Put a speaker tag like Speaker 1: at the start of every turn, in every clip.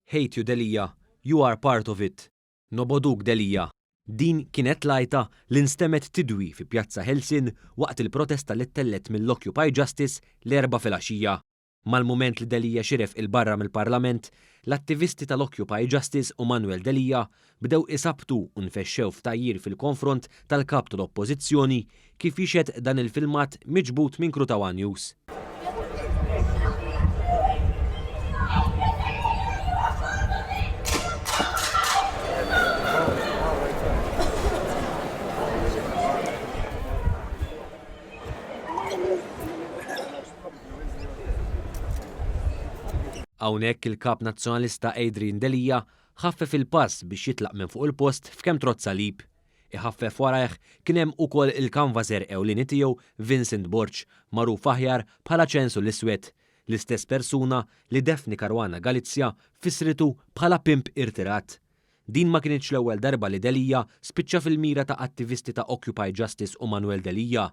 Speaker 1: Hate you Delia, you are part of it. Nobogħduk Delia. Din kienet l-għajta li nstemgħet tidwi fi Pjazza Ħelsien waqt il-protesta li ttellgħet mill-Occupy Justice l-Erbgħa filgħaxija. Mal-mument li Delia xiref 'il barra mill-Parlament, l-attivisti tal-Occupy Justice u Manuel Delia bdew isabbtu u nfexxew f'tgħajjir fil-konfront tal-Kap tal-Oppożizzjoni kif jixhed dan il-filmat miġbud minn crew ta' one News. Hawnhekk il-Kap Nazzjonalista Adrian Delia ħaffef il-pass biex jitlaq minn fuq il-post f'kemm trott salib. Iħaffef warajh kien hemm ukoll il-kanvaser ewlieni tiegħu Vincent Borg, magħruf aħjar bħala Ċensu l-Iswed, l-istess persuna li Daphne Caruana Galizia fissritu bħala pimp irtirat. Din ma kinitx l-ewwel darba li Delia spiċċa fil-mira ta' attivisti ta' Occupy Justice u Manuel Delia.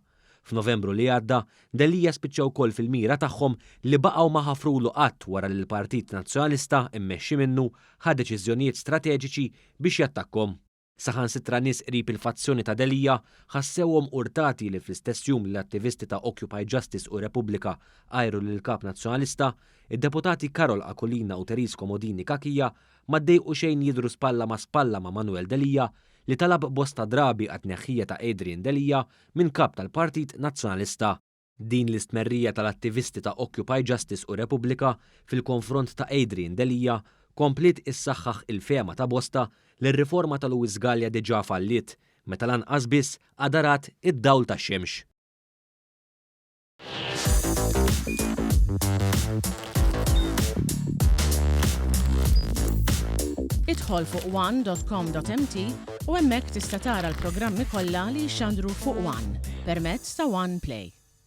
Speaker 1: F'Novembru li għadda, Delia spiċċa wkoll fil-mira tagħhom li baqgħu ma ħafrulu qatt wara li l-Partit Nazzjonalista mmexxi minnu ħa deċiżjonijiet strateġiċi biex jattakkhom. Saħansitra nies qrib il-fazzjoni ta' Delia ħassewhom urtati li fl-istess jum li l-attivisti ta' Occupy Justice u Repubblika għajru lill-Kap Nazzjonalista, id-Deputati Karol Aquilina u Therese Comodini Cachia ma ddejqu xejn jidhru spalla ma' spalla ma' Manuel Delia li talab bosta drabi għat-tneħħija ta' Adrian Delia minn Kap tal-Partit Nazzjonalista. Din l-istmerrija tal-attivisti ta' Occupy Justice u Repubblika fil-konfront ta' Adrian Delia kompliet issaħħaħ il-fehma ta' bosta li r-riforma ta' Louis Galea diġà falliet meta lanqas biss għadha rat id-dawl tax-xemx.
Speaker 2: Idħol fuq one.com.mt u hemmhekk tista' tara l-programmi kollha li jixxandru fuq One permezz ta' One Play.